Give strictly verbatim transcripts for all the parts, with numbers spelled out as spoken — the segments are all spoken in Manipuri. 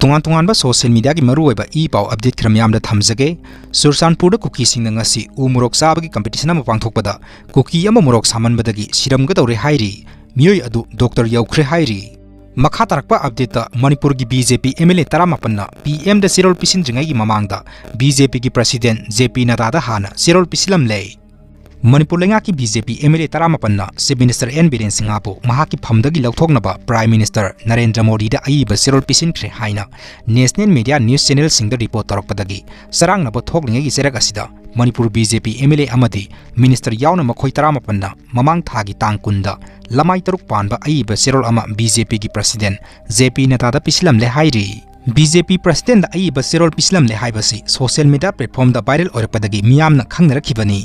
ꯇꯣꯉꯥꯟ ꯇꯣꯉꯥꯟꯕ social mediaꯒꯤ ꯃꯔꯨꯑꯣꯏꯕ ꯏ ꯄꯥꯎ update ꯈꯔ ꯃꯤꯌꯥꯝꯗ ꯊꯝꯖꯒꯦ꯫ ꯆꯨꯔꯆꯥꯟꯄꯨꯔꯗ ꯀꯨꯀꯤꯁꯤꯡꯅ ꯉꯁꯤ ꯎ ꯃꯣꯔꯣꯛ ꯆꯥꯕꯒꯤ competition ꯑꯃ ꯄꯥꯡꯊꯣꯛꯄꯗ ꯀꯨꯀꯤ ꯑꯃ ꯃꯣꯔꯣꯛ ꯁꯥꯃꯟꯕꯗꯒꯤ ꯁꯤꯔꯝꯒꯗꯧꯔꯦ ꯍꯥꯏꯔꯤ꯫ ꯃꯤꯑꯣꯏ ꯑꯗꯨ doctor ꯌꯧꯈ꯭ꯔꯦ ꯍꯥꯏꯔꯤ꯫ ꯃꯈꯥ ꯇꯥꯔꯛꯄ updateꯇ ꯃꯅꯤꯄꯨꯔꯒꯤ BJP MLA ꯇꯔꯥꯃꯥꯄꯟꯅ PMꯗ ꯆꯦꯔꯣꯜ ꯄꯤꯁꯤꯟꯗ꯭ꯔꯤꯉꯩꯒꯤ ꯃꯃꯥꯡꯗ BJPꯒꯤ president JP ꯅꯗꯥꯗ ꯍꯥꯟꯅ ꯆꯦꯔꯣꯜ ꯄꯤꯁꯤꯜꯂꯝꯂꯦ꯫ ꯃꯅꯤꯄꯨꯔ ꯂꯩꯉꯥꯛꯀꯤ BJP MLA ꯇꯔꯥꯃꯥꯄꯟꯅ Chief Minister N Biren ꯁꯤꯡꯍꯕꯨ ꯃꯍꯥꯛꯀꯤ ꯐꯝꯗꯒꯤ ꯂꯧꯊꯣꯛꯅꯕ Prime Minister ꯅꯔꯦꯟꯗ꯭ꯔ ꯃꯣꯗꯤꯗ ꯑꯏꯕ ꯆꯦꯔꯣꯜ ꯄꯤꯁꯤꯟꯈ꯭ꯔꯦ ꯍꯥꯏꯅ national media news channelꯁꯤꯡꯗ report ꯇꯧꯔꯛꯄꯗꯒꯤ ꯆꯔꯥꯡꯅꯕ ꯊꯣꯛꯂꯤꯉꯩꯒꯤ ꯆꯩꯔꯛ ꯑꯁꯤꯗ ꯃꯅꯤꯄꯨꯔ BJP MLA ꯑꯃꯗꯤ minister ꯌꯥꯎꯅ ꯃꯈꯣꯏ ꯇꯔꯥꯃꯥꯄꯟꯅ ꯃꯃꯥꯡ ꯊꯥꯒꯤ ꯇꯥꯡ ꯀꯨꯟꯗ ꯂꯃꯥꯏ ꯇꯔꯨꯛ ꯄꯥꯟꯕ ꯑꯏꯕ ꯆꯦꯔꯣꯜ ꯑꯃ BJPꯒꯤ president JP ꯅꯗꯥꯗ ꯄꯤꯁꯤꯜꯂꯝꯂꯦ ꯍꯥꯏꯔꯤ꯫ BJP presidentꯗ ꯑꯏꯕ ꯆꯦꯔꯣꯜ ꯄꯤꯁꯤꯜꯂꯝꯂꯦ ꯍꯥꯏꯕꯁꯤ social media platformꯗ viral ꯑꯣꯏꯔꯛꯄꯗꯒꯤ ꯃꯤꯌꯥꯝꯅ ꯈꯪꯅꯔꯛꯈꯤꯕꯅꯤ꯫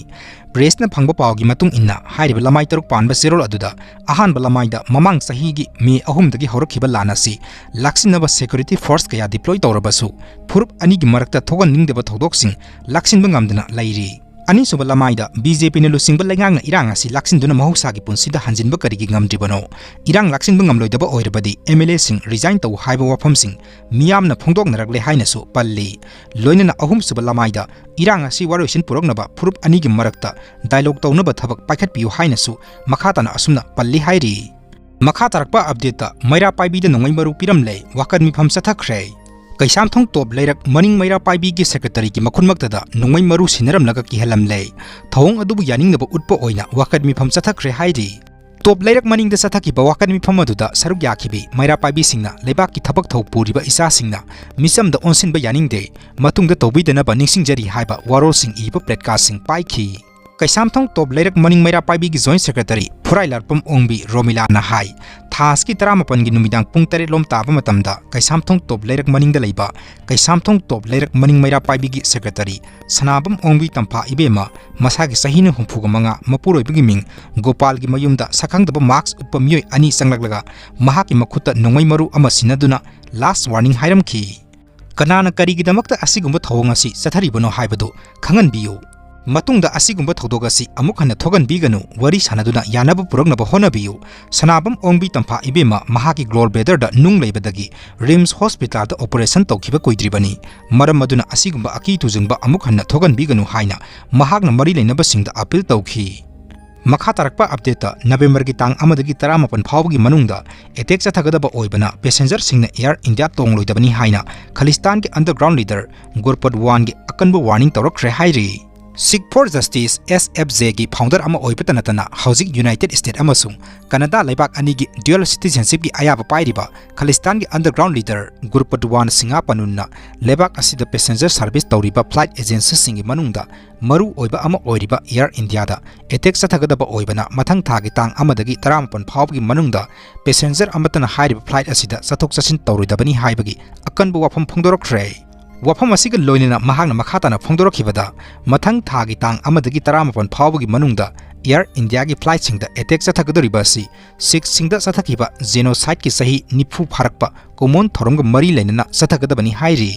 Pressꯅ ꯐꯪꯕ ꯄꯥꯎꯒꯤ ꯃꯇꯨꯡ ꯏꯟꯅ ꯍꯥꯏꯔꯤꯕ ꯂꯃꯥꯏ ꯇꯔꯨꯛ ꯄꯥꯟꯕ ꯆꯦꯔꯣꯜ ꯑꯗꯨꯗ ꯑꯍꯥꯟꯕ ꯂꯃꯥꯏꯗ ꯃꯃꯥꯡ ꯆꯍꯤꯒꯤ May ꯑꯍꯨꯝꯗꯒꯤ ꯍꯧꯔꯛꯈꯤꯕ ꯂꯥꯟ ꯑꯁꯤ ꯂꯥꯛꯁꯤꯟꯅꯕ security force ꯀꯌꯥ deploy ꯇꯧꯔꯕꯁꯨ ꯐꯨꯔꯨꯞ ꯑꯅꯤꯒꯤ ꯃꯔꯛꯇ ꯊꯣꯛꯍꯟꯅꯤꯡꯗꯕ ꯊꯧꯗꯣꯛꯁꯤꯡ ꯂꯥꯛꯁꯤꯟꯕ ꯉꯝꯗꯅ ꯂꯩꯔꯤ꯫ ꯑꯅꯤꯁꯨꯕ ꯂꯃꯥꯏꯗ BJPꯅ ꯂꯨꯆꯤꯡꯕ ꯂꯩꯉꯥꯛꯅ ꯏꯔꯥꯡ ꯑꯁꯤ ꯂꯥꯛꯁꯤꯟꯗꯨꯅ ꯃꯍꯧꯁꯥꯒꯤ ꯄꯨꯟꯁꯤꯗ ꯍꯟꯖꯤꯟꯕ ꯀꯔꯤꯒꯤ ꯉꯝꯗ꯭ꯔꯤꯕꯅꯣ? ꯏꯔꯥꯡ ꯂꯥꯛꯁꯤꯟꯕ ꯉꯝꯂꯣꯏꯗꯕ ꯑꯣꯏꯔꯕꯗꯤ MLAꯁꯤꯡ resign ꯇꯧ ꯍꯥꯏꯕ ꯋꯥꯐꯝꯁꯤꯡ ꯃꯤꯌꯥꯝꯅ ꯐꯣꯡꯗꯣꯛꯅꯔꯛꯂꯦ ꯍꯥꯏꯅꯁꯨ ꯄꯜꯂꯤ꯫ ꯂꯣꯏꯅꯅ ꯑꯍꯨꯝꯁꯨꯕ ꯂꯃꯥꯏꯗ ꯏꯔꯥꯡ ꯑꯁꯤ ꯋꯥꯔꯣꯏꯁꯤꯟ ꯄꯨꯔꯛꯅꯕ ꯐꯨꯔꯨꯞ ꯑꯅꯤꯒꯤ ꯃꯔꯛꯇ dialogue ꯇꯧꯅꯕ ꯊꯕꯛ ꯄꯥꯏꯈꯠꯄꯤꯌꯨ ꯍꯥꯏꯅꯁꯨ ꯃꯈꯥ ꯇꯥꯅ ꯑꯁꯨꯝꯅ ꯄꯜꯂꯤ ꯍꯥꯏꯔꯤ꯫ ꯃꯈꯥ ꯇꯥꯔꯛꯄ updateꯇ ꯃꯩꯔꯥ ꯄꯥꯏꯕꯤꯗ ꯅꯣꯡꯃꯩ ꯃꯔꯨ ꯄꯤꯔꯝꯂꯦ, ꯋꯥꯀꯠ ꯃꯤꯐꯝ ꯆꯠꯊꯈ꯭ꯔꯦ꯫ ꯀꯩꯁꯥꯝꯊꯣꯡ ꯇꯣꯞ ꯂꯩꯔꯛ ꯃꯅꯤꯡ ꯃꯩꯔꯥ ꯄꯥꯏꯕꯤꯒꯤ secretaryꯒꯤ ꯃꯈꯨꯟꯃꯛꯇꯗ ꯅꯣꯡꯃꯩ ꯃꯔꯨ ꯁꯤꯟꯅꯔꯝꯂꯒ ꯀꯤꯍꯜꯂꯝꯂꯦ꯫ ꯊꯧꯑꯣꯡ ꯑꯗꯨꯕꯨ ꯌꯥꯅꯤꯡꯗꯕ ꯎꯠꯄ ꯑꯣꯏꯅ ꯋꯥꯀꯠ ꯃꯤꯐꯝ ꯆꯠꯊꯈ꯭ꯔꯦ ꯍꯥꯏꯔꯤ꯫ ꯇꯣꯞ ꯂꯩꯔꯛ ꯃꯅꯤꯡꯗ ꯆꯠꯊꯈꯤꯕ ꯋꯥꯀꯠ ꯃꯤꯐꯝ ꯑꯗꯨꯗ ꯁꯔꯨꯛ ꯌꯥꯈꯤꯕꯤ ꯃꯩꯔꯥ ꯄꯥꯏꯕꯤꯁꯤꯡꯅ ꯂꯩꯕꯥꯛꯀꯤ ꯊꯕꯛ ꯊꯧ ꯄꯨꯔꯤꯕ ꯏꯆꯥꯁꯤꯡꯅ ꯃꯤꯆꯝꯗ ꯑꯣꯟꯁꯤꯟꯕ ꯌꯥꯅꯤꯡꯗꯦ, ꯃꯇꯨꯡꯗ ꯇꯧꯕꯤꯗꯅꯕ ꯅꯤꯡꯁꯤꯡꯖꯔꯤ ꯍꯥꯏꯕ ꯋꯥꯔꯣꯜꯁꯤꯡ ꯏꯕ placardꯁꯤꯡ ꯄꯥꯏꯈꯤ꯫ ꯀꯩꯁꯥꯝꯊꯣꯡ ꯇꯣꯞ ꯂꯩꯔꯛ ꯃꯅꯤꯡ ꯃꯩꯔꯥ ꯄꯥꯏꯕꯤꯒꯤ joint secretary ꯐꯨꯔꯥꯏ ꯂꯥꯔꯄꯝ ꯑꯣꯡꯕꯤ ꯔꯣꯃꯤꯂꯥꯅ ꯍꯥꯏ, ꯊꯥ ꯑꯁꯤꯒꯤ ꯇꯔꯥꯃꯥꯄꯟꯒꯤ ꯅꯨꯃꯤꯗꯥꯡ ꯄꯨꯡ ꯇꯔꯦꯠ ꯂꯣꯝ ꯇꯥꯕ ꯃꯇꯝꯗ ꯀꯩꯁꯥꯝꯊꯣꯡ ꯇꯣꯞ ꯂꯩꯔꯛ ꯃꯅꯤꯡꯗ ꯂꯩꯕ ꯀꯩꯁꯥꯝꯊꯣꯡ ꯇꯣꯞ ꯂꯩꯔꯛ ꯃꯅꯤꯡ ꯃꯩꯔꯥ ꯄꯥꯏꯕꯤꯒꯤ secretary ꯁꯅꯥꯕꯝ ꯑꯣꯡꯕꯤ ꯇꯝꯐꯥ ꯏꯕꯦꯝꯃ, ꯃꯁꯥꯒꯤ ꯆꯍꯤꯅ ꯍꯨꯝꯐꯨꯒ ꯃꯉꯥ, ꯃꯄꯨꯔꯣꯏꯕꯒꯤ ꯃꯤꯡ ꯒꯣꯄꯥꯜꯒꯤ ꯃꯌꯨꯝꯗ ꯁꯛꯈꯪꯗꯕ mask ꯎꯞꯄ ꯃꯤꯑꯣꯏ ꯑꯅꯤ ꯆꯪꯂꯛꯂꯒ ꯃꯍꯥꯛꯀꯤ ꯃꯈꯨꯠꯇ ꯅꯣꯡꯃꯩ ꯃꯔꯨ ꯑꯃ ꯁꯤꯟꯅꯗꯨꯅ last warning ꯍꯥꯏꯔꯝꯈꯤ꯫ ꯀꯅꯥꯅ ꯀꯔꯤꯒꯤꯗꯃꯛꯇ ꯑꯁꯤꯒꯨꯝꯕ ꯊꯧꯑꯣꯡ ꯑꯁꯤ ꯆꯠꯊꯔꯤꯕꯅꯣ ꯍꯥꯏꯕꯗꯨ ꯈꯪꯍꯟꯕꯤꯌꯨ꯫ ꯃꯇꯨꯡꯗ ꯑꯁꯤꯒꯨꯝꯕ ꯊꯧꯗꯣꯛ ꯑꯁꯤ ꯑꯃꯨꯛ ꯍꯟꯅ ꯊꯣꯛꯍꯟꯕꯤꯒꯅꯨ, ꯋꯥꯔꯤ ꯁꯥꯅꯗꯨꯅ ꯌꯥꯅꯕ ꯄꯨꯔꯛꯅꯕ ꯍꯣꯠꯅꯕꯤꯌꯨ꯫ ꯁꯅꯥꯕꯝ ꯑꯣꯡꯕꯤ ꯇꯝꯐꯥ ꯏꯕꯦꯝꯃ ꯃꯍꯥꯛꯀꯤ ꯒ꯭ꯂꯣꯔ ꯕ꯭ꯂꯦꯗꯔꯗ ꯅꯨꯡ ꯂꯩꯕꯗꯒꯤ ꯔꯤꯝꯁ ꯍꯣꯁꯄꯤꯇꯥꯜꯗ ꯑꯣꯄꯔꯦꯁꯟ ꯇꯧꯈꯤꯕ ꯀꯨꯏꯗ꯭ꯔꯤꯕꯅꯤ꯫ ꯃꯔꯝ ꯑꯗꯨꯅ ꯑꯁꯤꯒꯨꯝꯕ ꯑꯀꯤ ꯇꯨꯖꯨꯡꯕ ꯑꯃꯨꯛ ꯍꯟꯅ ꯊꯣꯛꯍꯟꯕꯤꯒꯅꯨ ꯍꯥꯏꯅ ꯃꯍꯥꯛꯅ ꯃꯔꯤ ꯂꯩꯅꯕꯁꯤꯡꯗ ꯑꯄꯤꯜ ꯇꯧꯈꯤ꯫ ꯃꯈꯥ ꯇꯥꯔꯛꯄ ꯑꯞꯗꯦꯠꯇ ꯅꯕꯦꯝꯕꯔꯒꯤ ꯇꯥꯡ ꯑꯃꯗꯒꯤ ꯇꯔꯥꯃꯥꯄꯟ ꯐꯥꯎꯕꯒꯤ ꯃꯅꯨꯡꯗ ꯑꯦꯇꯦꯛ ꯆꯠꯊꯒꯗꯕ ꯑꯣꯏꯕꯅ ꯄꯦꯁꯦꯟꯖꯔꯁꯤꯡꯅ ꯑꯦꯌꯔ ꯏꯟꯗꯤꯌꯥ ꯇꯣꯡꯂꯣꯏꯗꯕꯅꯤ ꯍꯥꯏꯅ ꯈꯂꯤꯁꯇꯥꯟꯒꯤ ꯑꯟꯗꯔꯒ꯭ꯔꯥꯎꯟ ꯂꯤꯗꯔ ꯒꯨꯔꯄꯠ ꯋꯥꯟꯒꯤ ꯑꯀꯟꯕ ꯋꯥꯔꯅꯤꯡ ꯇꯧꯔꯛꯈ꯭ꯔꯦ ꯍꯥꯏꯔꯤ꯫ Sikh four justice, S F J, ꯒꯤ ꯐꯥꯎꯟꯗꯔ ꯑꯃ ꯑꯣꯏꯕꯇ ꯅꯠꯇꯅ ꯍꯧꯖꯤꯛ ꯌꯨꯅꯥꯏꯇꯦꯗ ꯁ꯭ꯇꯦꯠ ꯑꯃꯁꯨꯡ ꯀꯅꯥꯗꯥ ꯂꯩꯕꯥꯛ ꯑꯅꯤꯒꯤ ꯗ꯭ꯌꯨꯑꯦꯜ ꯁꯤꯇꯤꯖꯦꯟꯁꯤꯞꯀꯤ ꯑꯌꯥꯕ ꯄꯥꯏꯔꯤꯕ ꯈꯂꯤꯁꯇꯥꯟꯒꯤ ꯑꯟꯗꯔꯒ꯭ꯔꯥꯎꯟ ꯂꯤꯗꯔ ꯒꯨꯔꯄꯠ ꯋꯥꯟ ꯁꯤꯡꯍꯥ ꯄꯅꯨꯟꯅ ꯂꯩꯕꯥꯛ ꯑꯁꯤꯗ ꯄꯦꯁꯦꯟꯖꯔ ꯁꯥꯔꯚꯤꯁ ꯇꯧꯔꯤꯕ ꯐ꯭ꯂꯥꯏꯠ ꯑꯦꯖꯦꯟꯁꯤꯁꯤꯡꯒꯤ ꯃꯅꯨꯡꯗ ꯃꯔꯨ ꯑꯣꯏꯕ ꯑꯃ ꯑꯣꯏꯔꯤꯕ ꯑꯦꯌꯔ ꯏꯟꯗꯤꯌꯥꯗ ꯑꯦꯇꯦꯛ ꯆꯠꯊꯒꯗꯕ ꯑꯣꯏꯕꯅ ꯃꯊꯪ ꯊꯥꯒꯤ ꯇꯥꯡ ꯑꯃꯗꯒꯤ ꯇꯔꯥꯃꯥꯄꯟ ꯐꯥꯎꯕꯒꯤ ꯃꯅꯨꯡꯗ ꯄꯦꯁꯦꯟꯖꯔ ꯑꯃꯠꯇꯅ ꯍꯥꯏꯔꯤꯕ ꯐ꯭ꯂꯥꯏꯠ ꯑꯁꯤꯗ ꯆꯠꯊꯣꯛ ꯆꯠꯁꯤꯟ ꯇꯧꯔꯣꯏꯗꯕꯅꯤ ꯍꯥꯏꯕꯒꯤ ꯑꯀꯟꯕ ꯋꯥꯐꯝ ꯐꯣꯡꯗꯣꯔꯛꯈ꯭ꯔꯦ꯫ ꯋꯥꯐꯝ ꯑꯁꯤꯒ ꯂꯣꯏꯅꯅ ꯃꯍꯥꯛꯅ ꯃꯈꯥ ꯇꯥꯅ ꯐꯣꯡꯗꯣꯔꯛꯈꯤꯕꯗ, ꯃꯊꯪ ꯊꯥꯒꯤ ꯇꯥꯡ ꯑꯃꯗꯒꯤ ꯇꯔꯥꯃꯥꯄꯟ ꯐꯥꯎꯕꯒꯤ ꯃꯅꯨꯡꯗ ꯑꯦꯌꯔ ꯏꯟꯗꯤꯌꯥꯒꯤ ꯐ꯭ꯂꯥꯏꯠꯁꯤꯡꯗ ꯑꯦꯇꯦꯛ ꯆꯠꯊꯒꯗꯧꯔꯤꯕ ꯑꯁꯤ ꯁꯤꯈꯁꯤꯡꯗ ꯆꯠꯊꯈꯤꯕ ꯖꯦꯅꯣꯁꯥꯏꯗꯀꯤ ꯆꯍꯤ ꯅꯤꯐꯨ ꯐꯥꯔꯛꯄ ꯀꯨꯃꯣꯟ ꯊꯧꯔꯝꯒ ꯃꯔꯤ ꯂꯩꯅꯅ ꯆꯠꯊꯒꯗꯕꯅꯤ ꯍꯥꯏꯔꯤ꯫